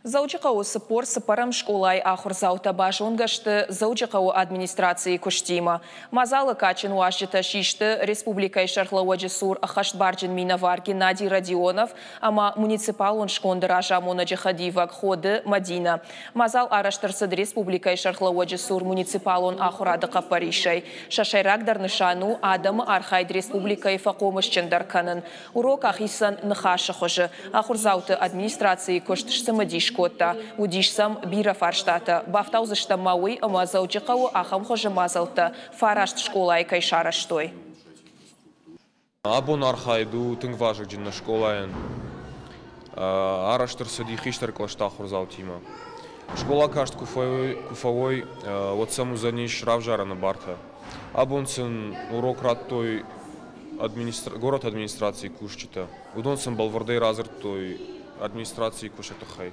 Дзӕуджыхъӕуы 44-ӕм скъолайы ахуырдзаутӕ базонгӕ сты Дзӕуджыхъӕуы администрацийы куыстимӕ. Мадзалы кадджын уазджытӕ систы республикӕйы сӕргълӕууӕджы цур ӕххӕстбарджын минӕвар Геннадий Родионов ӕмӕ муниципалон сконды разамонӕджы хӕдивӕг Ходы Мӕдинӕ. Мадзал арӕзт ӕрцыд республикӕйы сӕргълӕууӕджы цур муниципалон ахуырады хъӕппӕрисӕй. Сӕ сӕйрагдӕр нысан у адӕмы архайд республикӕйы фӕхъомысджындӕр кӕнын. Урок ахицӕн ныхасы хуызы. Ахуырдзауты администрацийы куыст сцымыдис кодта. Уыдис сӕм бирӕ фарстатӕ. Бафтаудзыстӕм ма уый, ӕмӕ Дзӕуджыхъӕуы ахӕм хуызы мадзӕлттӕ фараст скъолайы кӕй сарӕзтой. Абон архайд у тынг вазыгджын нӕ скъолайӕн. Арӕзт ӕрцыди хистӕр кълӕсты ахуырдзаутимӕ. Скъола каст куы фӕуой, уӕд сӕм уыдзӕнис равзарӕны бартӕ. Абон сын урок радтой горӕты администрацийы кусджытӕ. Уыдон сын бӕлвырдӕй радзырдтой администрацийы куысты тыххӕй.